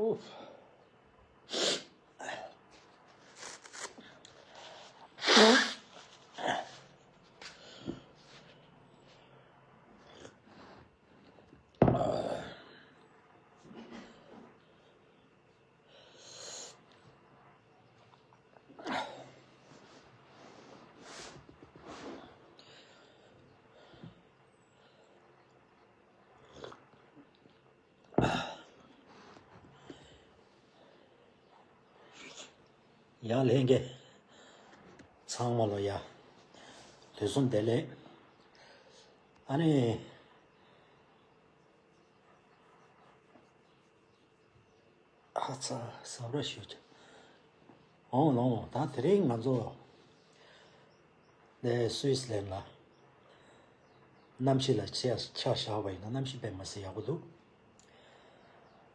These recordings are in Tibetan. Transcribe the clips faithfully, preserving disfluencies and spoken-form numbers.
ཡ་ལྷན་རྒྱས་ཚང་མ་ལོ་ཡ། དུས་གསུམ་བདེ་ལེགས། ཨ་ནི། ཨ་ཚ་ཟབ་ར་ཞུ་ཆ། འོང་ལོང་ད་དེ་རིང་ང་ཚོ་ནས་སུད་སི་ལན་ལ་གནམ་གཤིས་ལ་ཆ་ཆ་བཞག་པ་ཡིན་ན་གནམ་གཤིས་དཔེ་མ་སྲིད་ཡག་པོ་འདུག་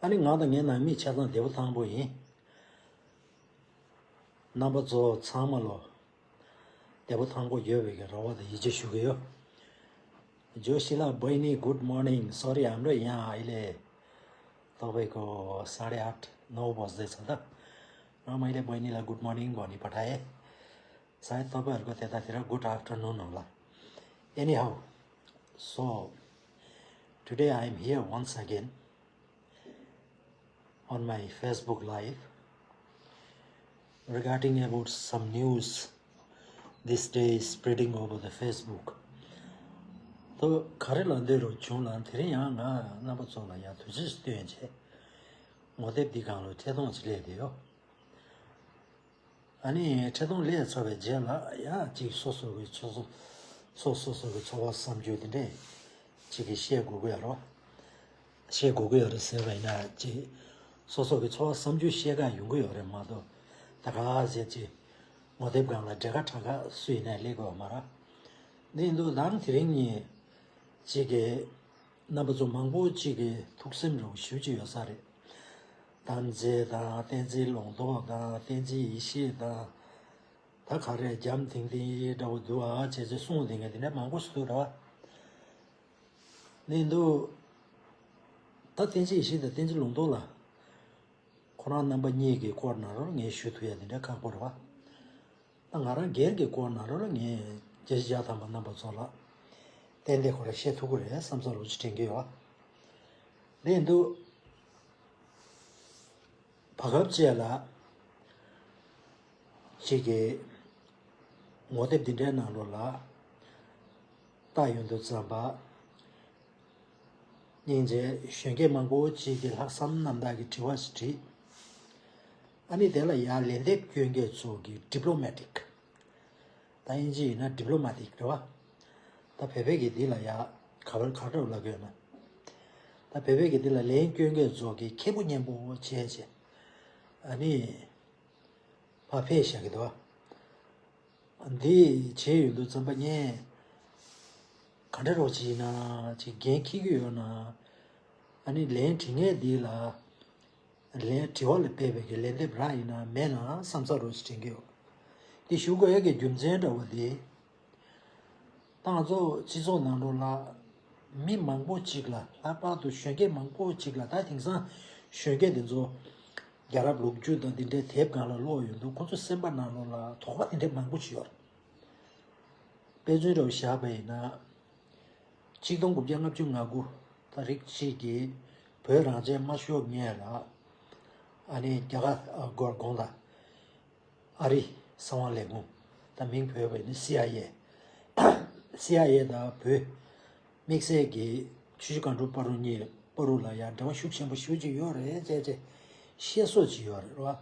ཨ་ནི་ང་དང་ངའི་ནང་མི་ཆ་ཚང་བདེ་པོ་ཐང་པོ་ཡིན། རྣམ་པ་ཚོ་ཚང་མ་ལོ་བདེ་པོ་ཐང་པོ་ཡོད་པའི་གི་རེ་བ་དང་ཡིད་ཆེས་ཞུ་གི་ཡོད། Joshila Boini, good morning. Sorry, I'm not here. अहिले तपाईँको साढे आठ, नौ बज्दैछ त। र मैले बहिनीलाई गुड मर्निङ भनी पठाएँ। सायद तपाईँहरूको त्यतातिर गुड आफ्टरनुन होला। Anyhow, so today I am here once again on my Facebook Live regarding about some news this day is spreading over the Facebook. ད་ག་རེ་ལབ་འདོད་རུ་བྱུང་ལ་དེ་རིང་ཡང་ང་རྣམ་པ་ཚོ་ལ་ཡང་དུས་ཚོད་སྟོན་བྱས་ངོ་དེབ་འདི་སྒང་ལ་འཕྲལ་གཏོང་ཅིག་སླེབས་བསྡད་ཡོད། ཨ་ནི་འཕྲལ་གཏོང་སླེབས་ཚར་བའི་རྗེས་ལ་ཡང་ཅིག་སོ་སོ་གི་ཚོགས་གཙོ་སོ་སོ་སོ་གི་ཚོར་བ་བསམ་རྒྱུ་དེ་འདྲས་ཅིག་གི་བཤད་དགོས་ཀྱི་ཡོད་རེད་བ། བཤད་དགོས་ཀྱི་ཡོད་རེད་ཟེར་བ་ཡིན་ན་ཅིག་སོ་སོ་གི་ཚོར་བ་བསམ་རྒྱུ་བཤད་ག་ཡོང་གི་ཡོད་རེད་མ་གཏོགས་ད་ག་ཟེར་ཅིག་ངོ་དེབ་སྒང་ལ་འབྲེལ་ཁ་དྲ་ཁ་སུ་ཡིན་ནའི་སླེབས་ཀྱི་ཡོད་མ་རེད། འདི་ཡིན་དུས་ནང་དེ་རིང་ཉིན་ཅིག་གི་རྣམ་པ་ཚོ་མང་པོ་ཅིག་གི་ཐུགས་སེམས་རུ་ཞུ་ཅིག་ཡོད་ས་རེད། དམ་རྫས་དང་བསྟན་འཛིན་ལུང་རྟོགས་དང་བསྟན་འཛིན་ཡེ་ཤེས་དང་། ད་ག་རེ་འཇམ་ཐིང་ཐིང་འདྲ་བོ་འདུག་ཨ་བྱས་ཚེ་གསུང་དེ་ངས་དེ་འདྲ་མང་པོ་ཞིག་འདུག་ར། ནི་འདུག་ད་བསྟན་འཛིན་ཡེ་ཤེས་དང་བསྟན་འཛིན་ལུང་རྟོགས་ལ་ཁོ་རང་རྣམ་པ་གཉིས་ཀྱི་སྐོར་ན་རོ་ངས་ཞུ་ཐུབ་ཡ་དེ་འདྲ་ཁག་པོ་རེད་བ། ད་ང་རང་སྒེར་གྱི་སྐོར་ན་རོ་ལ་ངས་རྒྱལ་སྤྱི་བརྒྱ་ཐམ་པ་རྣམ་པ་ཚོ་ལ་ཏན་ཏན་ཁོ་ར་བཤད་ཐུབ་ཀྱི་རེད་བསམ་ས་རོ་ཅིག་དྲན་གྱི་ཡོད། དེ་འདུག་བར་སྐབས་བཅས་ལ་ཅིག་གི་ངོ་དེབ་འདི་འདྲའི་ནང་ལོགས་ལ་ལྟ་ཡོང་དུས་ཙམ་པ། སྙིང་རྗེ་གཞོན་སྐྱེས་མང་པོ་ཅིག་གིས་ལྷག་བསམ་རྣམ་དག་གིས་དྲི་བ་ཞིག་དྲིས། ཨ་ནི་དེ་ལ་ཡང་ལན་འདེབས་སྐྱོན་མཁན་ཚོ་གིས་ཌི་པི་ལོ་མ་ཊིག་ད་དབྱིན་ཇི་ཡིན་ན་ཌི་པི་ལོ་མ་ཊིག་རེད་བ། ད་བོད་པའི་གི་འདི་ལ་ཡང་ག་བར་ག་འདྲ་ལབ་དགོས་ན། ད་བོད་པའི་གི་འདི་ལ་ལན་སྐྱོན་མཁན་ཚོ་གིས་མཁས་པོ་སྙན་པོ་བྱས་བྱས། ཨ་ནི་ཕར་ཕེབས་བཞག་གི་འདུག་བ། འདི་བྱས་ཡོང་དུས་ཙམ་པ་ངས་ག་འདྲ་རོགས་བྱས་ན་ཅིག་འགན་འཁྱེར་གྱི་ཡོད་ན། ཨ་ནི་ལན་དྲི་མཁན་འདི་ལ་ལན་དྲི་བ་ལ་དཔག་པའི་གི་ལན་འདེབས་རག་ཡིན་ན་མེད་ན་བསམ་ས་རོགས་ཅིག་དྲན་གྱི་ཡོད། འདི་ཞུ་དགོས་ཡ་གི་རྒྱུ་མཚན་འདྲ་བོ་འདི། ད་ང་ཚོ་སྤྱི་ཚོགས་ནང་ལོགས་ལ་མི་མང་པོ་ཅིག་ལ་ལྷག་པར་དུ་གཞོན་སྐྱེས་མང་པོ་ཅིག་ལ་ད་དེང་སང་གཞོན་སྐྱེས་དེ་ཚོ་རྒྱལ་རབས་ལོ་རྒྱུས་དང་དེ་འདྲའི་དེབ་སྒང་ལ་ཀློག་ཡོང་དུས་ཁོ་ཚོ་སེམས་པ་ནང་ལོགས་ལ་དོགས་པ་དེ་འདྲའི་མང་པོ་ཞིག་ཡོད་རེད། དཔེ་མཚོན་འདྲ་བོ་བཞག་པ་ཡིན་ན། ཆིག་སྟོང་དགུ་བརྒྱ་ལྔ་བཅུ་ང་དགུ་ད་རིགས་གཅིག་གིས་བོད་རང་བཙན་མ་ཤོར་སྔོན་ལ་ཨ་ནི་རྒྱ་གར་སྒོར་དགོངས་དག་ཨ་རི་གསང་བ་ལས་ཁུངས་ད་མིང་བོས་པ་ཡིན་ན་སི་ཨའི་ཨེ། སི་ཨའི་ཨེ་དང་བོད་དམིགས་བསལ་གྱི་ཆུ་བཞི་སྒང་དྲུག་བར་དུ་གཉིས་བར་དུ་ལ་ཡང་འབྲེལ་བ་ཤུགས་ཆེན་པོ་ཞེ་པོ་ཅིག་ཡོད་རེད་ཅེས་ཅེས་བཤད་སྲོལ་ཅིག་ཡོད་རེད་བ།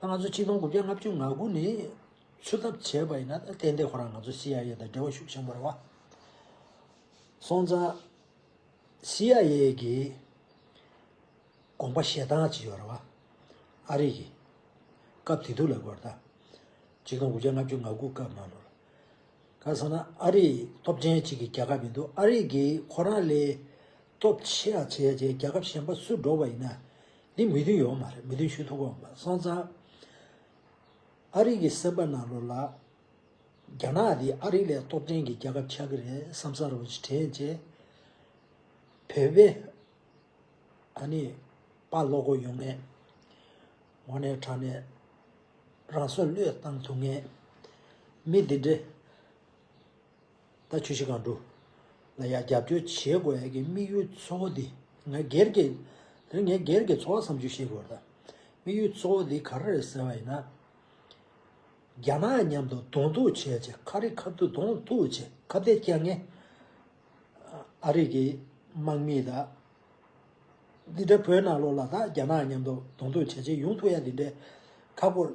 ད་ང་ཚོ་ཆིག་སྟོང་དགུ་བརྒྱ་ལྔ་བཅུ་ང་དགུ་ནས་ཚུད་ཐབས་བྱས་པ་ཡིན་ན་ད་ཏན་ཏན་ཁོ་རང་ང་ཚོ་སི་ཨའི་ཨེ་དང་འབྲེལ་བ་ཤུགས་ཆེན་པོ་རེད་བ། སོང་ཙང་སི་ཨའི་ཨེ་གིས་དགོངས་པ་བཞེས་སྟངས་ཅིག་ཡོད་རེད་བ། ཨ་རི་གི་སྐབས་དེ་དུས་ལ་གོ་རེད་ད། ཆིག་སྟོང་དགུ་བརྒྱ་ལྔ་བཅུ་ང་དགུ་སྐབས་ནང་ལོགས་ལ། གང་ཟེར་ན་ཨ་རི་སྟོབས་ཆེན་གཅིག་གི་རྒྱལ་ཁབ་ཡིན་འདུག་ཨ་རི་གིས་ཁོ་རང་ལས་སྟོབས་ཆེ་ཡ་བྱས་རྗེས་རྒྱལ་ཁབ་གཞན་པ་སུ་འགྲོ་བ་ཡིན་ན་འདི་མོས་མཐུན་ཡོད་མ་རེད། མོས་མཐུན་ཞུ་ཐུབ་ཀྱི་ཡོད་མ་རེད། སོང་ཙང་ཨ་རི་གི་སེམས་པ་ནང་ལོགས་ལ་རྒྱ་ནག་འདི་ཨ་རི་ལས་སྟོབས་ཆེན་གྱི་རྒྱལ་ཁབ་ཆགས་ཀྱི་རེད་བསམ་ས་རུ་དྲན་རྗེས་བོད་པའི་ཨ་ནི་ ཁ་ལོག་གོ་ཡོང་ངེས། དངོས་གནས་དྲང་གནས་རང་སྲོག་བློས་བཏང་ཐུབ་ངེས། མི་འདི་འདྲས་ད་ཆུ་བཞི་སྒང་དྲུག་ལ་ཡ་རྒྱབ་སྐྱོར་བྱེད་དགོས་ཡ་གི་དམིགས་ཡུལ་གཙོ་བོ་འདི། ང་སྒེར་གྱི་དེ་ངའི་སྒེར་གྱི་ཚོར་བ་བསམ་ཚུལ་བཤད་དགོས་རེད་ད། དམིགས་ཡུལ་གཙོ་བོ་འདི་ག་རེ་རེད་ཟེར་བ་ཡིན་ན། རྒྱ་ནག་མཉམ་དུ་གདོང་ཐུག་བྱས་བྱས་ཁ་རི་ཁ་ཐུག་གདོང་ཐུག་བྱས་ཁ་གཏད་བཅག་མཁན་ཨ་རི་གི་དམག་མི་དང་། འདི་འདྲ་བོད་ནང་ལོགས་ལ་ད་རྒྱ་ནག་མཉམ་དུ་གདོང་ཐུག་བྱས་བྱས་ཡོང་ཐུབ་ཡ་འདི་འདྲའི་ཁ་སྐོར།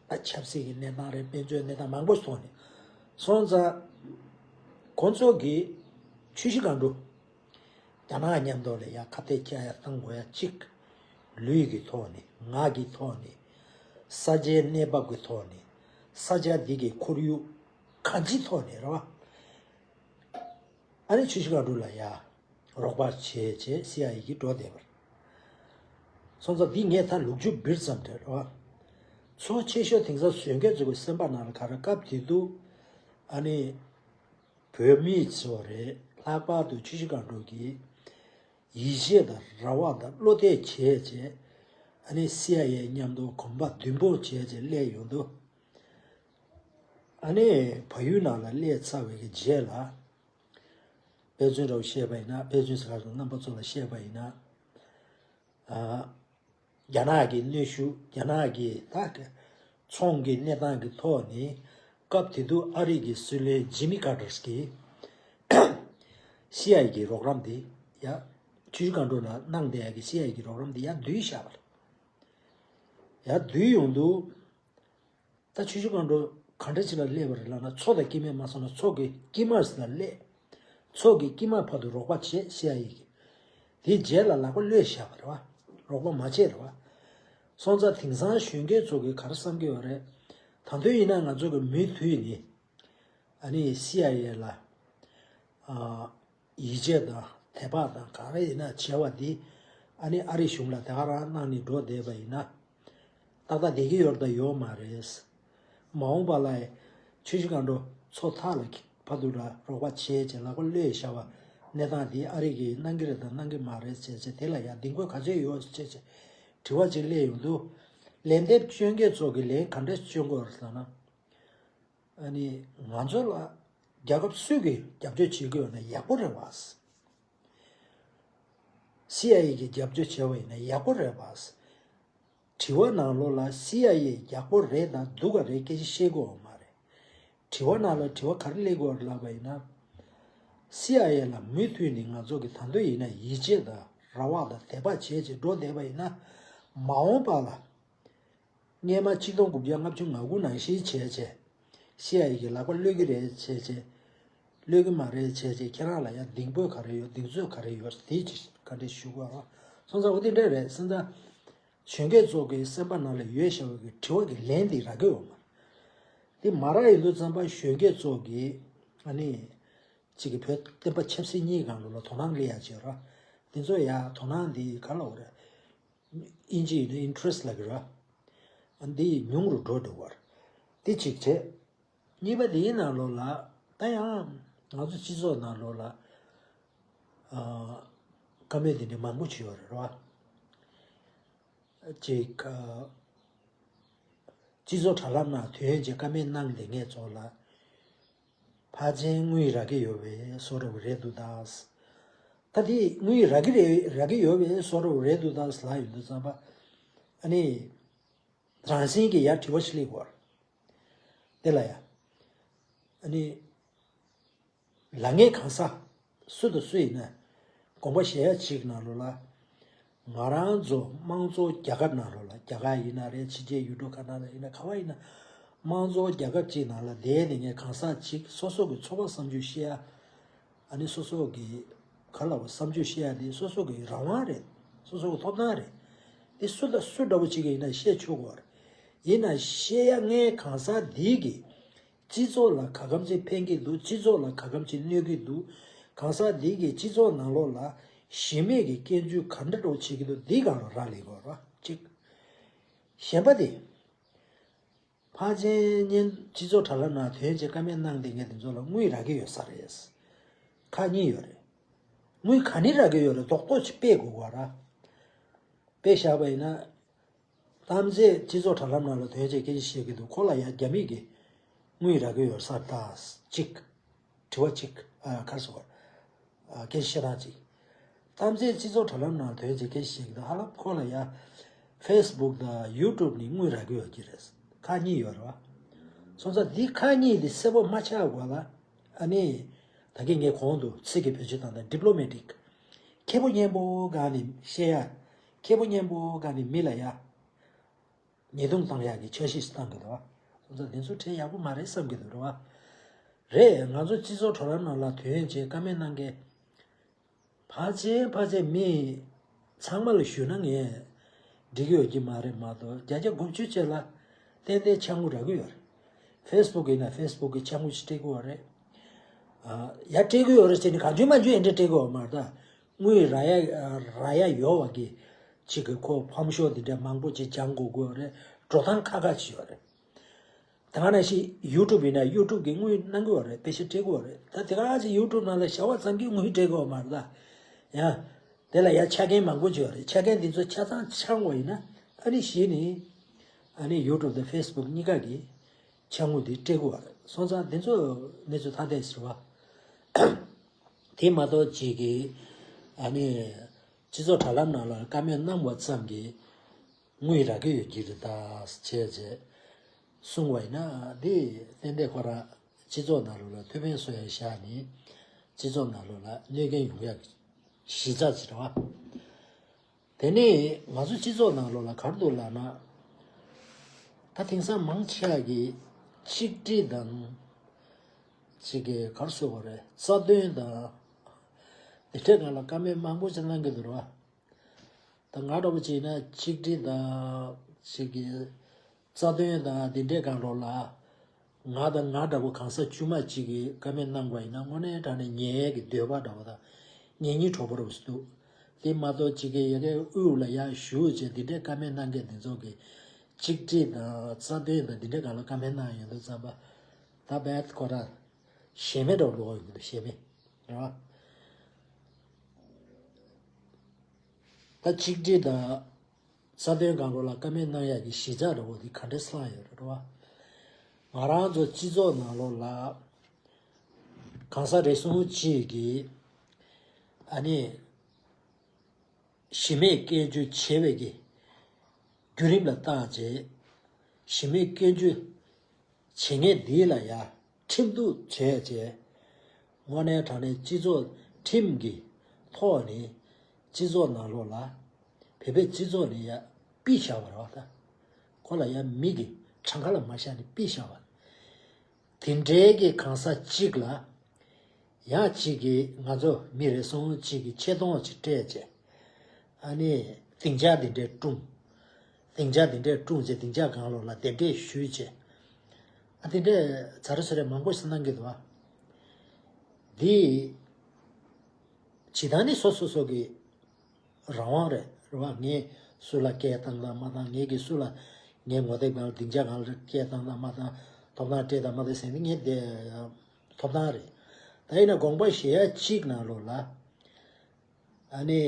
ད་ཆབ་སྲིད་ཀྱི་གནས་སྟངས་རེད། དཔལ་འབྱོར་གནས་སྟངས་མང་པོ་སོང་ནས་སོང་ཙང་ཁོང་ཚོ་གི་ཆུ་བཞི་སྒང་དྲུག་རྒྱ་ནག་མཉམ་དུ་ལ་ཡ་ཁ་གཏད་བཅག་ཡ་བཏང་དགོས་ཡ་གཅིག་ལུས་ཀྱི་ཐོག་ནས། ངག་གི་ཐོག་ནས། ས་ཆའི་གནས་བབ་ཀྱི་ཐོག་ནས། ས་ཆ་འདི་གི་ཁོར་ཡུག་གང་ཅིའི་ཐོག་ནས་རེད་བ། ཨ་ནི་ཆུ་བཞི་སྒང་དྲུག་ལ་ཡ་རོགས་པ་བྱས་བྱས་སི་ཨའི་ཨེ་གིས་འགྲོ་བསྡད་པ་རེད། སོང་ཙང་འདི་ངས་ད་ལོ་རྒྱུས་སྦིར་ཙམ་རེད་རེད་བ། གཙོ་ཆེ་ཤོས་དེང་སང་གཞོན་སྐྱེས་ཚོ་གི་སེམས་པ་ནང་ལ་ག་རེ། སྐབས་དེ་དུས་ཨ་ནི་བོད་མི་ཚོ་རེད། ལྷག་པར་དུ་ཆུ་བཞི་སྒང་དྲུག་གིས་ཡིད་ཆེས་དང་རེ་བ་དང་བློ་གཏད་བྱས་བྱས་ཨ་ནི་སི་ཨའི་ཨེ་མཉམ་དུ་གོམ་པ་མདུན་སྤོ་བྱས་བྱས་སླེབས་ཡོང་དུས། ཨ་ནི་བལ་ཡུལ་ནང་ལ་སླེབས་ཚར་བའི་གི་རྗེས་ལ། དཔེ་མཚོན་འདྲ་བོ་བཤད་པ་ཡིན་ན། དཔེ་མཚོན་ཟེར་ག་རེ་རྣམ་པ་ཚོ་ལ་བཤད་པ་ཡིན་ན། ཨ། རྒྱ་ནག་གི་གནོན་ཤུགས། རྒྱ་ནག་གི་ད་གི་ཚོང་གི་གནས་སྟངས་ཀྱི་ཐོག་ནས་སྐབས་དེ་དུས་ཨ་རི་གི་སྲིད་བློན་ཇི་མི་ཀར་ཏར་གྱིས་སི་ཨའི་ཨེ་གི་རོགས་རམ་དེ་ཡ། ཆུ་བཞི་སྒང་དྲུག་ལ་གནང་བསྡད་ཡ་གི་སི་ཨའི་ཨེ་གི་རོགས་རམ་དེ་ཡར་བསྡུས་བཞག་པ་རེད། ཡར་བསྡུས་ཡོང་དུས། ད་ཆུ་བཞི་སྒང་དྲུག་ག་འདྲ་ཅིག་ལ་སླེབས་པ་རེད་ལབ་ན། མཚོ་དང་སྐྱེ་དམན་མ་སོང་ན་མཚོ་གི་དཀྱིལ་མ་ལ་སླེབས། མཚོ་གི་དཀྱིལ་མ་བར་དུ་རོགས་པ་བྱས་སི་ཨའི་ཨེ་གིས། དེའི་རྗེས་ལ་ལག་པ་གློད་བཞག་པ་རེད་བ། རོགས་པ་མ་བྱས་རེད་བ། སོང་ཙང་དེང་སང་གཞོན་སྐྱེས་ཚོ་གིས་ག་རེ་བསམ་གྱི་ཡོད་རེད། ད་དུང་ཡིན་ན་ང་ཚོ་གི་མུ་མཐུད་ནས་ཨ་ནི་སི་ཨའི་ཨེ་ལ། ཨ། ཡིད་ཆེས་དང་དད་པ་དང་ག་རེ་ཡིན་ན་བྱས་པ་འདི་ཨ་ནི་ཨ་རི་གཞུང་ལ་དེ་ག་རང་གནང་ནས་འགྲོ་བསྡད་པ་ཡིན་ན། ཏག་ཏག་བསྡད་ཀྱི་ཡོད་རེད་དང་ཡོད་མ་རེད། མ་འོངས་པ་ལ་ཆུ་བཞི་སྒང་དྲུག་མཚོ་ཐག་ལ་བར་དུ་ལ་རོགས་པ་བྱས་བྱས་ལག་པ་གློད་བཞག་པ་གནས་སྟངས་འདི་ཨ་རི་གིས་གནང་གི་རེད་དང་གནང་གི་མ་རེད་བྱས་བྱས་དེ་ལ་ཡང་གདེང་སྤོབས་ག་ཚོད་ཡོད་བྱས་བྱས་དྲི་བ་ཅིག་སླེབས་ཡོང་དུས། ལན་འདེབས་སྐྱོན་མཁན་ཚོ་གིས་ལན་ག་འདྲ་སྐྱོན་དགོས་རེད་ཟེར་ན། ཨ་ནི་ང་ཚོ་ལ་རྒྱལ་ཁབ་སུས་ཀྱིས་རྒྱབ་སྐྱོར་བྱེད་ཀྱི་ཡོད་ན་ཡག་པོ་རེད་བ། སི་ཨའི་ཨེ་གིས་རྒྱབ་སྐྱོར་བྱས་པ་ཡིན་ན་ཡག་པོ་རེད་བ། དྲི་བ་ནང་ལོགས་ལ་སི་ཨའི་ཨེ་ཡག་པོ་རེད་དང་སྡུག་ག་རེད་སྐད་ཆ་བཤད་དགོས་པ་མ་རེད། དྲི་བ་ནང་ལ་དྲི་བ་ག་རེ་སླེབས་དགོས་རེད་ལབ་པ་ཡིན་ན། སི་ཨའི་ཨེ་ལ་མུ་མཐུད་ནས་ང་ཚོ་གིས་ད་དུང་ཡིན་ན་ཡིད་ཆེས་དང་རེ་བ་དང་དད་པ་བྱས་བྱས་འགྲོ་བསྡད་པ་ཡིན་ན། མ་འོངས་པ་ལ། སྔོན་མ་ཆིག་སྟོང་དགུ་བརྒྱ་ལྔ་བཅུ་ང་དགུ་ནང་བཞིན་བྱས་བྱས། སི་ཨའི་ཨེ་གི་ལག་པ་གློད་ཀྱི་རེད་བྱས་བྱས། གློད་ཀྱི་མ་རེད་བྱས་བྱས། ཁྱེད་རང་ལ་ཡང་གདེང་སྤོབས་ག་རེ་ཡོད། གདེང་ཚོད་ག་རེ་ཡོད། དེ་ཅིག་བཀའ་འདྲི་ཞུ་དགོས་རེད། སོང་ཙང་འོ་དེ་འདྲ་རེད། སོང་ཙང་གཞོན་སྐྱེས་ཚོ་གི་སེམས་པ་ནང་ལ་ཡོད་བཞག་པའི་གི་དྲི་བ་གི་ལན་དེ་རག་གི་ཡོད་མ་རེད། དེ་མ་རག་ཡོང་དུས་ཙམ་པ་གཞོན་སྐྱེས་ཚོ་གི་ཨ་ནི། གཅིག་གི་བོད་བསྟན་པ་ཆབ་སྲིད་གཉིས་སྒང་ལོགས་ལ་དོ་སྣང་སླེབས་ཡ་ཅིག་ཡོད་ར། དེ་ཚོ་ཡ་དོ་སྣང་འདི་ག་ལབ་དགོས་རེད། ཨིན་ཇི་ཡིན་ན་ཨིན་ཊི་རེ་སི་ཊི་ལབ་ཀྱི་ར། ཨ་འདི་ཉུང་རུ་འགྲོ་འགྲོ་བར། དེ་གཅིག་བྱས། གཉིས་པ་དེའི་ནང་ལོགས་ལ་ད་ཡང་ང་ཚོ་སྤྱི་ཚོགས་ནང་ལོགས་ལ་ཨ་བཀའ་མོལ་དེ་འདྲ་མང་པོ་བྱས་ཡོད་རེད་ར། གཅིག་ཨ་སྤྱི་ཚོགས་དྲ་ལམ་ནང་དོན་ཡོད་བྱས་བཀའ་མོལ་གནང་བསྡད་མཁན་ཚོ་ལ། ཕལ་ཆེར་དངུལ་རག་གི་ཡོད་པའི་བཟོ་འདྲ་བོ་རེད་འདུག་ད། ད་དེ་དངུལ་རག་གི་རེད། རག་གི་ཡོད་པའི་བཟོ་འདྲ་བོ་རེད་འདུག་ད་ལབ་ཡོང་དུས་ཙམ་པ། ཨ་ནི། རང་བཞིན་གྱིས་ཡར་དྲི་བ་ཞིག་སླེབས་དགོས། དེ་ལ་ཡ། ཨ་ནི། ལ་ངས་གང་ཟག་སུ་དང་སུ་ཡིན་ན་དགོངས་པ་བཞེས་ཡ་ཅིག་ནང་ལོགས་ལ། ང་རང་ཚོ་དམངས་གཙོ་རྒྱལ་ཁབ་ནང་ལོགས་ལ། རྒྱ་གར་ཡིན་ན་རེད། ཕྱི་རྒྱལ་ཡུལ་གྲུ་ག་ནང་ལ་ཡིན་ན། ག་བ་ཡིན་ན། དམངས་གཙོ་རྒྱལ་ཁབ་ཅིག་ནང་ལ་བསྡད་ནས་ངས་གང་ཟག་ཅིག་སོ་སོ་གི་ཚོར་བ་བསམ་ཚུལ་བཤད་ཡ། ཨ་ནི་སོ་སོ་གི་ག་ལབ་བསམ་ཚུལ་བཤད་ཡ་དེ་སོ་སོ་གི་རང་དབང་རེད། སོ་སོ་གི་ཐོབ་ཐང་རེད། དེ་སུ་དང་སུ་འདྲ་བོ་ཅིག་གིས་ཡིན་ན་བཤད་ཆོག་གི་རེད། ཡིན་ན་བཤད་ཡ་ངའི་གང་ཟག་འདི་གི་སྤྱི་ཚོགས་ལ་ག་གམ་ཅིག་ཕན་གྱི་འདུག་སྤྱི་ཚོགས་ལ་ག་གམ་ཅིག་གནོད་ཀྱི་འདུག་གང་ཟག་འདི་གིས་སྤྱི་ཚོགས་ནང་ལོགས་ལ་གཞི་མེད་ཀྱི་སྐྱོན་བརྗོད་ག་འདྲ་འདྲ་བོ་བྱེད་ཀྱི་འདུག་འདི་སྒང་ལ་རག་ལས་དགོས་རེད་བ། གཅིག་གཞན་པ་དེ། ཕལ་ཆེར་སྤྱི་ཚོགས་དྲ་ལམ་ནང་དོན་ཆེ་བཀའ་མོལ་གནང་བསྡད་མཁན་དེ་ཚོ་ལ་དངུལ་རག་གི་ཡོད་ས་རེད། ཁག་གཉིས་ཡོད་རེད། དངུལ་ག་ནས་རག་གི་ཡོད་རེད། རྡོག་རྡོག་ཅིག་སྤེལ་དགོས་པ་ར། དཔེ་བཞག་པ་ཡིན་ན། གཏམ་རྩེད་སྤྱི་ཚོགས་དྲ་ལམ་ནང་ལ་དོན་ཆེན་སྐད་ཆ་བཤད་ཀྱི་འདུག་ཁོ་ལ་ཡང་རྒྱ་མི་གིས་དངུལ་རག་གི་ཡོད་ས་ད་གཅིག་དྲི་བ་གཅིག་ཨ་གར་སོང་བར། ཨ་སྐད་ཆ་བཤད་སྟངས་གཅིག་གཏམ་རྩེད་སྤྱི་ཚོགས་དྲ་ལམ་ནང་དོན་ཆེན་སྐད་ཆ་བཤད་ཀྱི་འདུག་ཧ་ལམ་ཁོ་ལ་ཡང་ཕེ་སི་བུག་དང་ཡུ་ཊུབ་ནས་དངུལ་རག་གི་ཡོད་ཀྱི་རེད། ཁག་གཉིས་ཡོད་རེད་བ། སོང་ཙང་འདི་ཁག་གཉིས་འདི་གསལ་པོ་མ་ཆགས་གོང་ལ། ཨ་ནི། ད་གིན་ངས་གོང་དུ་ཚིག་གི་བེད་སྤྱོད་བཏང་སྟངས་ཌི་པི་ལོ་མེ་ཊིག་མཁས་པོ་སྙན་པོ་སྒང་ནས་བཤད་ཡ། མཁས་པོ་སྙན་པོ་སྒང་ནས་མི་ལ་ཡ། ཉེས་རྡུང་བཏང་ཡག་གི་འཆར་གཞི་ཞིག་བཏང་གི་འདུག་བ། སོང་ཙང་འདི་ཚོ་དྲན་ཡག་པོ་མ་རེད་བསམ་གྱི་འདུག་རེད་བ། རེད། ང་ཚོ་སྤྱི་ཚོགས་དྲ་ལམ་ནང་ལ་དོན་ཡོད་ཅེས་ཀ་མེད་གནང་མཁན། ཕལ་ཆེར་ཕལ་ཆེར་མི་ཚང་མ་ལ་ཞུས་ན་ངས་འགྲིག་གི་ཡོད་ཀྱི་མ་རེད་མ་གཏོགས་བརྒྱ་ཆ་དགུ་བཅུ་ཅན་ལ་ཏན་ཏན་ཆ་དངུལ་རག་གི་ཡོད་རེད། ཕེ་སི་བུག་ཡིན་ན་ཕེ་སི་བུག་གི་ཆ་དངུལ་ཞིག་སྤྲད་ཀྱི་ཡོད་རེད། ཨ་ཡ་སྤྲད་ཀྱི་ཡོད་རེད་ཟེར་ནས་གང་བྱུང་མང་བྱུང་ཡིན་འདྲ་སྤྲད་ཀྱི་ཡོད་མ་རེད་ད། དངུལ་རག་ཡ་རག་ཡ་ཡོད་པ་གི་ཅིག་གི་ཁོ་ཕམ་ཤོག་འདི་འདྲ་མང་པོ་ཅིག་སྦྱང་དགོས་ཀྱི་ཡོད་རེད། འགྲོ་སྟངས་ཁག་ཁག་ཅིག་ཡོད་རེད། དེ་ག་ནང་བཞིན་ཡུ་ཊུབ་ཡིན་ན་ཡུ་ཊུབ་གི་དངུལ་གནང་གི་ཡོད་རེད། པེ་ཤ་སྤྲད་ཀྱི་ཡོད་རེད། ད་དེ་ག་ཅིག་ཡུ་ཊུབ་ནང་ལ་བཞག་པ་ཙམ་གྱིས་དངུལ་སྤྲད་ཀྱི་ཡོད་མ་རེད་ད། ཡང་། དེ་ལ་ཡང་ཆ་རྐྱེན་མང་པོ་ཅིག་ཡོད་རེད། ཆ་རྐྱེན་འདི་ཚོ་ཆ་ཚང་ཚང་བ་ཡིན་ན་ཨ་ནི་གཞི་ནས་ཨ་ནི་ཡུ་ཊུབ་དང་ཕེ་སི་བུག་གཉིས་ཀ་གིས་ཆ་དངུལ་འདི་སྤྲད་དགོས་པ་རེད། སོང་ཙང་འདི་ཚོ་གནས་ཚུལ་ཐ་དད་ཟེར་བ། དེ་མ་གཏོགས་ཅིག་གིས་ཨ་ནི་སྤྱི་ཚོགས་དྲ་ལམ་ནང་ལ་བཀའ་མོལ་གནང་བ་ཙམ་གྱིས་དངུལ་རག་གི་ཡོད་ཀྱི་རེད་ད་བྱས་རྗེས་གསུང་བ་ཡིན་ན་འདི་ཏན་ཏན་ཁོ་རང་སྤྱི་ཚོགས་ནང་ལོགས་ལ་ཐུགས་ཕན་གསོ་ཡ་བཞག་ནས་སྤྱི་ཚོགས་ནང་ལོགས་ལ་གནོད་སྐྱོན་ཡོང་ཡ་གི་གཞི་རྩ་ཅིག་རེད་བ། དེ་ནས་ང་ཚོ་སྤྱི་ཚོགས་ནང་ལོགས་ལ་ག་རེ་འདུག་ལབ་ན། ད་དེང་སང་མང་ཆེ་བ་གིས་གཅིག་སྒྲིལ་དང་། གཅིག་གིས་ག་རེ་ཟེར་དགོས་རེད། རྩ་དོན་དང་། དེ་འདྲའི་སྒང་ལ་བཀའ་མོལ་མང་པོ་ཅིག་གནང་གི་འདུག་ར། ད་ང་འདྲ་པོ་བྱས་ན་གཅིག་སྒྲིལ་དང་། གཅིག་གིས་རྩ་དོན་དང་དེ་འདྲའི་སྒང་ལོགས་ལ། ང་དང་ང་འདྲ་པོ་གང་ཟག་དཀྱུས་མ་གཅིག་གིས་བཀའ་མོལ་གནང་བ་ཡིན་ན་དངོས་གནས་དྲང་གནས་ཉན་ཡས་ཀྱི་འདོད་པ་འདྲ་པོ་དང་། ཉན་སྙིང་བྲོ་པོ་འདྲ་པོ་ཞིག་འདུག་དེ་མ་གཏོགས་གཅིག་གིས་ཡ་གིའི་དབུ་ལ་ཡར་བཞུགས་བྱས་འདི་འདྲའི་བཀའ་མོལ་གནང་མཁན་འདི་ཚོ་གིས་གཅིག་སྒྲིལ་དང་རྩ་དོན་དང་འདི་འདྲའི་སྒང་ལ་བཀའ་མོལ་གནང་ཡོང་དུས་ཙམ་པ། ད་རྦད་ཁོ་རང་ཞེ་མེར་འདྲ་པོ་ལོག་ཡོང་གི་འདུག་ཞེ་མེར། རེད་བ། ད་གཅིག་སྒྲིལ་དང་། རྩ་དོན་སྒང་ལོགས་ལ་བཀའ་མོལ་གནང་ཡག་གི་གཞི་རྩ་འདྲ་པོ་འདི་ག་འདྲས་སླེབས་ཡོད་རེད་བ། ང་རང་ཚོ་སྤྱི་ཚོགས་ནང་ལོགས་ལ་གང་ཟག་རེ་ཟུང་གཅིག་གིས་ཨ་ནི་གཞི་མེད་སྐད་ཆ་བྱས་པའི་གི་བརྒྱུད་རིམ་ལ་བརྟག་བྱས་གཞི་མེད་སྐད་ཆ་བྱེད་མཁན་འདི་ལ་ཡ་ཁྲིམས་གཏུག་བྱས་བྱས། དངོས་གནས་དྲང་གནས་སྤྱི་ཚོགས་ཁྲིམས་ཀྱི་ཐོག་ནས་སྤྱི་ཚོགས་ནང་ལོགས་ལ་བོད་པའི་སྤྱི་ཚོགས་ནས་ཡ་ཕུད་བཞག་པ་རེད་བ་ད། ཁོ་ལ་ཡ་མི་གི་གྲངས་ཀ་ལ་མ་བཞག་ནས་ཕུད་བཞག་པ། དེ་འདྲའི་གི་གང་ཟག་གཅིག་ལ་ཡང་གཅིག་གིས་ང་ཚོ་མི་རེ་ཟུང་གཅིག་གིས་ཆེ་མཐོང་ཅིག་སྤྲད་བྱས། ཨ་ནི་སྡིངས་ཆ་དེ་འདྲའི་བསྐྲུན། སྡིངས་ཆ་དེ་འདྲའི་བསྐྲུན་བྱས་སྡིངས་ཆ་སྒང་ལོགས་ལ་རྡེབ་སྒྲིག་ཞུས་བྱས། ཨ་དེ་འདྲའི་ཚ་རེ་ཚུ་རེ་མང་པོ་ཞིག་གནང་གི་འདུག་ཨ། འདི་ཇི་ལྟར་ནི་སོ་སོ་སོ་གི་རང་དབང་རེད་རེད་བ། ངས་སུ་ལ་སྐད་བཏང་དང་མ་བཏང་། ངས་ཀྱིས་སུ་ལ་ངའི་ངོ་དེབ་སྒང་ལ་སྡིངས་ཆ་སྒང་ལ་སྐད་བཏང་དང་མ་བཏང་། ཐོབ་ཐང་སྤྲད་དང་མ་བཏང་ཟེར་ནི་ངའི་དེ་ཐོབ་ཐང་རེད། ད་ཡིན་ན་དགོངས་པ་བཞེས་ཡ་གཅིག་ནང་ལོགས་ལ། ཨ་ནི།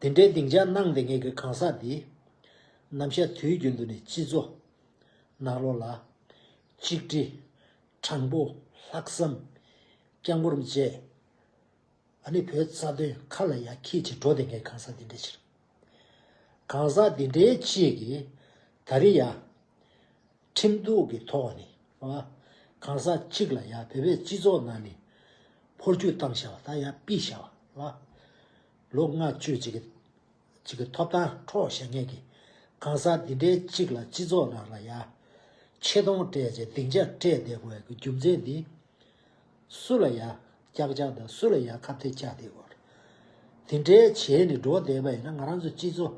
དེ་འདྲའི་སྡིངས་ཆ་གནང་བསྡད་མཁན་གྱི་གང་ཟག་འདི། ནམ་ཞག་དུས་རྒྱུན་དུ་ནི་སྤྱི་ཚོགས་ནང་ལོགས་ལ། གཅིག་སྒྲིལ། དྲང་པོ། ལྷག་བསམ། སྐྱབས་མགོན་རིན་པོ་ཆེ། ཨ་ནི་བོད་རྩ་དོན་ཁ་ལ་ཡ་འཁྱེར་བྱས་འགྲོ་བསྡད་མཁན་གང་ཟག་འདི་འདྲ་ཞིག་རེད། གང་ཟག་འདི་འདྲའི་གཅིག་གིས་ད་རེས་ཡ། ཁྲིམས་གཏུག་གི་ཐོག་ནས་རེད་བ། གང་ཟག་གཅིག་ལ་ཡ་བོད་པའི་སྤྱི་ཚོགས་ནང་ནས་ཕོ་རྒྱུག་བཏང་བཞག་པ་ད་ཡ་ཕུད་བཞག་པ་རེད་བ། ལོ་ལྔ་བཅུ་ཅིག་གི་ཅིག་གི་ཐོབ་ཐང་འཕྲོག་བཞག་མཁན་གྱི་གང་ཟག་འདི་འདྲའི་གཅིག་ལ་སྤྱི་ཚོགས་ནང་ལ་ཡ་ཆེ་མཐོང་སྤྲད་བྱས་སྡིངས་ཆ་སྤྲད་བསྡད་དགོས་ཡ་གི་རྒྱུ་མཚན་འདི། སུ་ལ་ཡ་ཀྱག་ཀྱག་དང་སུ་ལ་ཡ་ཁ་གཏད་བཅག་བསྡད་ཡོད་རེད། དེ་འདྲའི་བྱས་ནས་འགྲོ་བསྡད་པ་ཡིན་ན་ང་རང་ཚོ་སྤྱི་ཚོགས་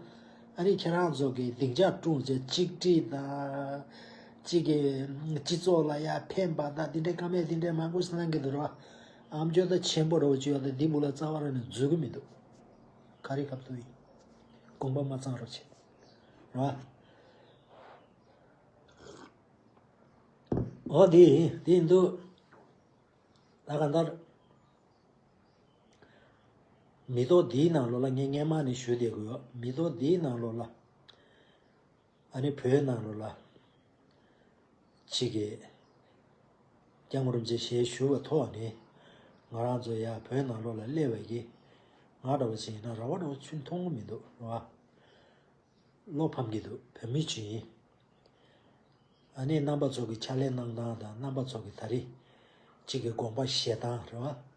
ཨ་ནི་ཁྱེད་རང་ཚོ་གི་སྡིངས་ཆ་བསྐྲུན་བྱས་གཅིག་སྒྲིལ་དང་། གཅིག་གི་སྤྱི་ཚོགས་ལ་ཡ་ཕན་པ་དང་དེ་འདྲའི་བཀའ་མོལ་དེ་འདྲའི་མང་པོ་ཞིག་གནང་གི་འདུག་ར། ཨ་མཆོག་ད་ཆེན་པོ་རོགས་བྱས་ཡོད་ད་འདི་མུ་ལ་རྩ་བ་རང་ནས་འཛུལ་གི་མི་འདུག་ག་རེ་ཁབ་ཏུ་ཡིན། དགོངས་པ་མ་ཚང་རོགས་བྱེད་ར། འོ་དེ་དེ་འདུག་ད་ག་འདར། མི་ཐོག་འདིའི་ནང་ལོགས་ལ་ངས་སྔན་མ་ནས་ཞུ་བསྡད་ཀྱི་ཡོད། མི་ཐོག་འདིའི་ནང་ལོགས་ལ། ཨ་ནི་བོད་ནང་ལོགས་ལ། གཅིག་གིས། སྐྱབས་མགོན་རིན་པོ་ཆེ་ཞལ་བཞུགས་པའི་ཐོག་ནས། ང་རང་ཚོ་ཡ་བོད་ནང་ལོགས་ལ་སླེབས་པ་གི། ང་འདྲ་བོ་ཞིག་ཡིན་ན་ར་བ་འདྲ་བོ་ཆུ་མཐོང་གི་མི་འདུག་ར་བ། བློ་ཕམ་གྱི་འདུག་བོད་མི་ཅིག་ཡིན། ཨ་ནི་རྣམ་པ་ཚོ་གི་ཕྱག་ལས་གནང་སྟངས་དང་རྣམ་པ་ཚོ་གི་ད་རེས་གཅིག་གི་དགོངས་པ་བཞེས་སྟངས་རེད་བ།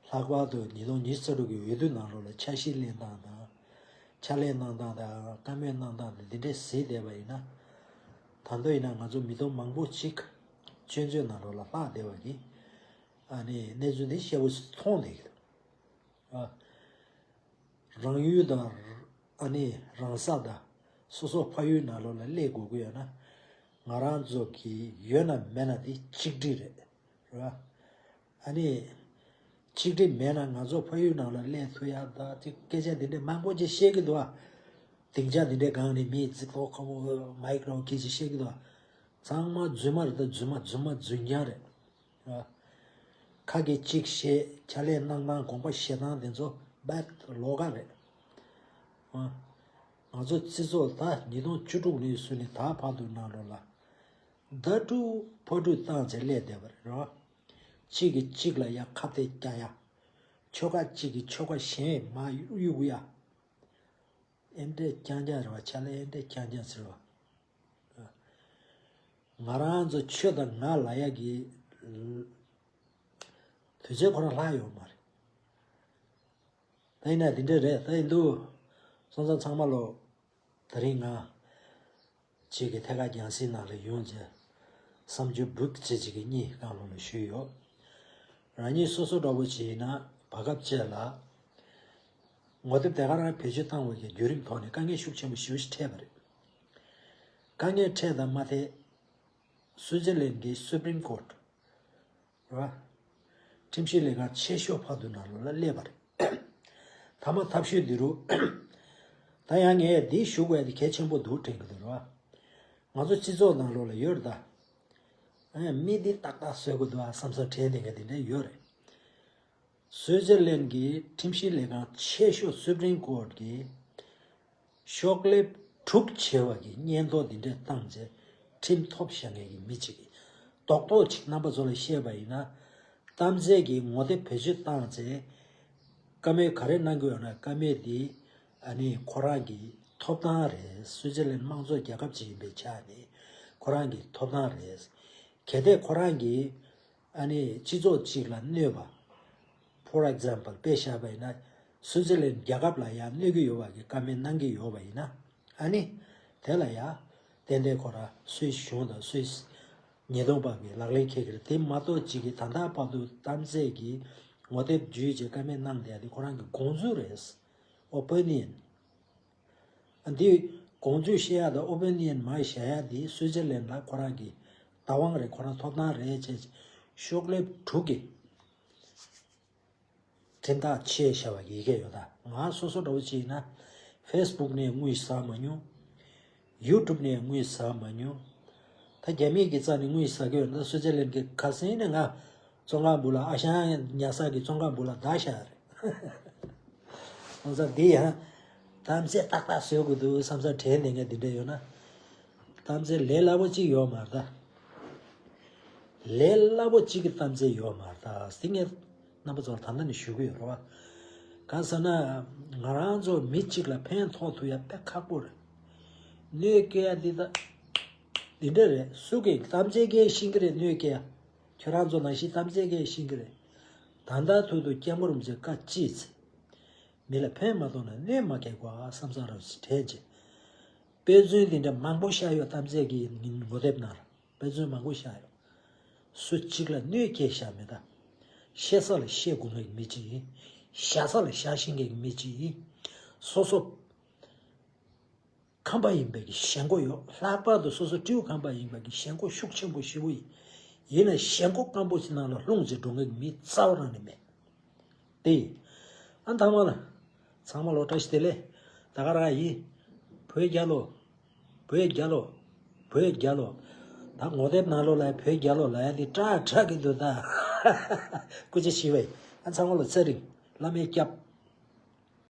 ལྷག་པར་དུ་ཉིས་སྟོང་ཉི་ཤུ་རྩ་དྲུག་གི་འོས་བསྡུ་ནང་ལོགས་ལ་འཆར་གཞི་ལེན་སྟངས་དང་། ཕྱག་ལས་གནང་སྟངས་དང་བཀའ་མོལ་གནང་སྟངས་དང་འདི་འདྲས་གཟིགས་བསྡད་པ་ཡིན་ན། ད་དུང་ཡིན་ན་ང་ཚོ་མི་ཐོག་མང་པོ་ཅིག་སྐྱོན་བརྗོད་ནང་ལོགས་ལ་ལྷག་བསྡད་པ་གི། ཨ་ནི་གནས་ཚུལ་འདི་གསལ་པོ་མཐོང་བསྡད་ཀྱི་འདུག་ཨ། རང་ཡུལ་དང་། ཨ་ནི་རང་ས་དང་། སོ་སོ་ཕ་ཡུལ་ནང་ལོགས་ལ་སླེབས་དགོས་ཀྱི་ཡོད་ན། ང་རང་ཚོ་གི་ཡོད་ན་མེད་ན་དེ་གཅིག་སྒྲིལ་རེད། རེད་བ། ཨ་ནི། གཅིག་སྒྲིལ་མེད་ན་ང་ཚོ་ཕ་ཡུལ་ནང་ལ་སླེབས་ཐུབ་ཡ་ད་དེ་སྐད་ཆ་འདི་འདྲའི་མང་པོ་ཅིག་བཤད་ཀྱི་འདུག་ཨ། སྡིངས་ཆ་འདི་འདྲའི་སྒང་ནས་མིའི་རྩིག་ཐོག་ཁ་པོ་མའིག་རོ་ཁྱེར་ཅིག་བཤད་ཀྱི་འདུག་ཨ། ཚང་མ་རྫུན་མ་རེད། ད་རྫུན་མ་རྫུན་མ་རྫུན་རྐྱང་རེད། ཨ། ཁ་སྐད་གཅིག་བཤད། ཕྱག་ལས་གནང་སྟངས་དགོངས་པ་བཞེས་སྟངས་དེ་ཚོ་རྦད་ལོགས་ཀ་རེད། ཨ། ང་ཚོ་སྤྱི་ཚོགས་ད་ཉིས་སྟོང་བཅུ་དྲུག་ནས་བཟུང་ནས་ད་བར་དུ་ནང་ལོགས་ལ་ཟླ་དྲུག་ཕོ་དྲུག་བཏང་བྱས་སླེབས་བསྡད་པ་རེད་རོ། གཅིག་གིས་གཅིག་ལ་ཡ་ཁ་གཏད་རྒྱག་ཡ། ཆོལ་ཁ་གཅིག་གིས་ཆོལ་ཁ་གཞན་མར་གཡུག་ཡ། ཨེ་འདྲས་རྐྱང་རྐྱང་རེད་བ། ཕྱག་ལས་ཨེ་འདྲས་རྐྱང་རྐྱང་ཟེར་བ། ང་རང་ཚོ་ཁྱོད་དང་ང་ལབ་ཡ་གི་དུས་ཚོད་ཁོ་རང་ལྷག་ཡོད་མ་རེད། ད་ཡིན་ན་འདི་འདྲས་རེད། ད་ཡིན་དུས་སོང་ཙང་ཚང་མ་ལོ། ད་རིང་ང་གཅིག་གི་ཐད་ཀར་རྒྱང་སྲིང་ནང་ལ་ཡོང་རྗེས་བསམ་ཚུལ་འབུག་ཙེ་གཅིག་གི་གཉིས་སྒང་ལོགས་ལ་ཞུས་ཡོད། རང་ཉིད་སོ་སོ་འདྲ་བོ་ཅིག་ཡིན་ན་བར་སྐབས་བཅས་ལ་ངོ་དེབ་དེ་ག་རང་བེད་སྤྱོད་བཏང་བའི་བརྒྱུད་རིམ་ཐོག་ནས་དཀའ་ངལ་ཤུགས་ཆེན་པོ་ཞེ་པོ་ཞིག་འཕྲད་པ་རེད། དཀའ་ངལ་འཕྲད་དང་མ་ཐད། སུའི་ཙེར་ལན་གྱི་Supreme Court རེད་བ། ཁྲིམས་ཞིབ་ལས་ཁང་ཆེ་ཤོས་བར་དུ་ནང་ལོགས་ལ་སླེབས་པ་རེད། མཐའ་མ་ཐབས་ཤོས་འདི་རུ། ད་ཡང་ངས་འདི་ཞུ་དགོས་ཡ་དེ་གལ་ཆེན་པོ་འདུག་དྲན་གྱི་འདུག་རེད་བ། ང་ཚོ་སྤྱི་ཚོགས་ནང་ལོགས་ལ་ཡོད་རེད་ད། ཨ་ཡང་མི་འདི་ཏག་ཏག་བཟོ་དགོས་འདུག་ཨ་བསམ་བསམ་དྲན་བསྡད་མཁན་དེ་འདྲ་ཡོད་རེད། སུའི་ཙེར་ལན་གྱི་ཁྲིམས་ཞིབ་ལས་ཁང་ཆེ་ཤོས་Supreme Court གྱིས་ཤོག་ལེབ་དྲུག་བྱེ་བ་གི་སྙན་ཐོ་འདི་འདྲ་བཏང་རྗེས་ཁྲིམས་ཐོབ་བཞག་མཁན་གྱི་མི་གཅིག་གིས་རྡོག་རྡོག་ཅིག་རྣམ་པ་ཚོ་ལ་བཤད་པ་ཡིན་ན། གཏམ་བཤད་ཀྱི་ངོ་དེབ་བེད་སྤྱོད་བཏང་རྗེས་བཀའ་མོལ་ག་རེ་གནང་གི་ཡོད་ན། བཀའ་མོལ་འདི་ཨ་ནི་ཁོ་རང་གི་ཐོབ་ཐང་རེད། སུའི་ཙེར་ལན་དམངས་གཙོ་རྒྱལ་ཁབ་ཅིག་ཡིན་པའི་ཆ་ནས་ཁོ་རང་གི་ཐོབ་ཐང་རེད། གལ་ཏེ་ཁོ་རང་གིས་ཨ་ནི་སྤྱི་ཚོགས་གཅིག་ལ་གནོད་པ། For example དཔེ་བཞག་པ་ཡིན་ན། སུའི་ཙེར་ལན་རྒྱལ་ཁབ་ལ་ཡང་གནོད་ཀྱི་ཡོད་པ་གི་བཀའ་མོལ་གནང་གི་ཡོད་པ་ཡིན་ན། ཨ་ནི་དེ་ལ་ཡང་ཏན་ཏན་ཁོ་རང་སུད་སི་གཞུང་དང་སུད་སི་ཉེས་རྡུང་པ་གིས་ལག་ལེན་འཁེལ་གྱི་རེད། དེ་མ་གཏོགས་གཅིག་གིས་ད་ལྟ་བར་དུ་གཏམ་བཤད་ཀྱི་ངོ་དེབ་བརྒྱུད་བྱས་བཀའ་མོལ་གནང་བསྡད་ཡ་དེ་ཁོ་རང་གི་དགོངས་ཚུལ་རེད། Opinion འདི་དགོངས་ཚུལ་བཤད་ཡ་དང་opinion མར་བཞག་ཡ་འདི་སུའི་ཙེར་ལན་ལ་ཁོ་རང་གི་བདག་དབང་རེད། ཁོ་རང་ཐོབ་ཐང་རེད་ཅེས་ཤོག་ལེབ་དྲུག་གི་ཁྲིམས་ཐག་བཅད་བཞག་པ་ཡི་གེ་ཡོད། ད་ང་སོ་སོ་འདྲ་བོ་ཅིག་ཡིན་ན་Facebook ནས་དངུལ་ཟ་མ་མྱོང་། YouTube ནས་དངུལ་ཟ་མ་མྱོང་། ད་རྒྱ་མིའི་གི་རྩ་ནས་དངུལ་ཟ་གི་ཡོད་ན་སུའི་ཙེར་ལན་གི་ཁ་སང་ནས་ང་བཙོན་ཁང་སྦུག་ལ་ཨ་ཞང་ཉ་ས་གི་བཙོན་ཁང་སྦུག་ལ་བདའ་བཞག་རེད། ང་ཚོ་འདི་ཡང་གཏམ་བཤད་ཏག་ཏག་བཟོ་དགོས་འདུག་བསམ་བསམ་དྲན་ནས་ངས་འདི་འདྲ་ཡོད་ན། གཏམ་བཤད་ལས་སླ་པོ་གཅིག་ཡོད་མ་རེད་ད། ལས་སླ་པོ་གཅིག་གི་གཏམ་བཤད་ཡོད་མ་རེད་ད། དེ་ངས་རྣམ་པ་ཚོར་ད་ལྟ་ནས་ཞུ་གི་ཡོད་རེད་བ། གང་ཟེར་ན། ང་རང་ཚོ་མི་གཅིག་ལ་ཕན་ཐོགས་ཐུབ་ཡ་དཔེ་ཁག་པོ་རེད། གནོད་སྐྱེལ་ཡ་འདི་ད། འདི་འདྲ་རེད། སུ་གིས་གཏམ་བཤད་གིས་ཤེས་ཀྱི་རེད། གནོད་སྐྱེལ་ཡ། ཁྱོད་རང་ཚོ་ནང་བཞིན་གཏམ་བཤད་གིས་ཤེས་ཀྱི་རེད། ད་ལྟ་ཐུག་ཏུ་སྐྱབས་མགོན་རིན་པོ་ཆེ་བཀའ་ཅི་ཚེ། མི་ལ་ཕན་མ་ཐོགས་ན་གནོད་མ་སྐྱེལ་དགོས་ཨ་བསམ་བསམ་རང་ཞིག་དྲན་ཅིག་དཔེ་མཚོན་འདི་འདྲ་མང་པོ་བཞག་ཡོད། གཏམ་བཤད་ཀྱི་ངོ་དེབ་ནང་ལ་དཔེ་མཚོན་མང་པོ་བཞག་ཡོད། སུ་གཅིག་ལ་གནོད་སྐྱེལ་བཞག་མེད་ད། བཤད་ས་ལ་བཤད་དགོས་ངེས་མི་གཅིག་ཡིན། བཞག་ས་ལ་བཞག་ཤེས་མཁན་གྱི་མི་གཅིག་ཡིན། སོ་སོ་ཁམས་པ་ཡིན་པའི་གི་ཞེན་ཁོག་ཡོད། ལྷག་པར་དུ་སོ་སོ་སྤྲེའུ་ཁམས་པ་ཡིན་པའི་གི་ཞེན་ཁོག་ཤུགས་ཆེན་པོ་ཞེ་པོ་ཡིན། ཡིན་ན་ཞེན་ཁོག་སྐམ་པོ་ཞིག་ནང་ལ་ལྷུང་བྱས་འགྲོ་མཁན་གྱི་མི་རྩ་བ་རང་ནས་མེད། དེ་ཡིན། ཨ་མཐའ་མ་ལ། ཚང་མ་ལོ་བཀྲ་ཤིས་བདེ་ལེགས། ད་ག་རང་ཡིན། བོད་རྒྱལ་ལོ། བོད་རྒྱལ་ལོ། བོད་རྒྱལ་ལོ། ད་ངོ་དེབ་ནང་ལོགས་ལ་བོད་རྒྱལ་ལོ་ལབ་ཡ་དེ་དྲག་དྲག་གི་འདུག་ད། སྐུ་ཚེ་ཞི་བའི། ཨ་ཚང་མ་ལོ་ཚེ་རིང་། བླ་མའི་སྐྱབས།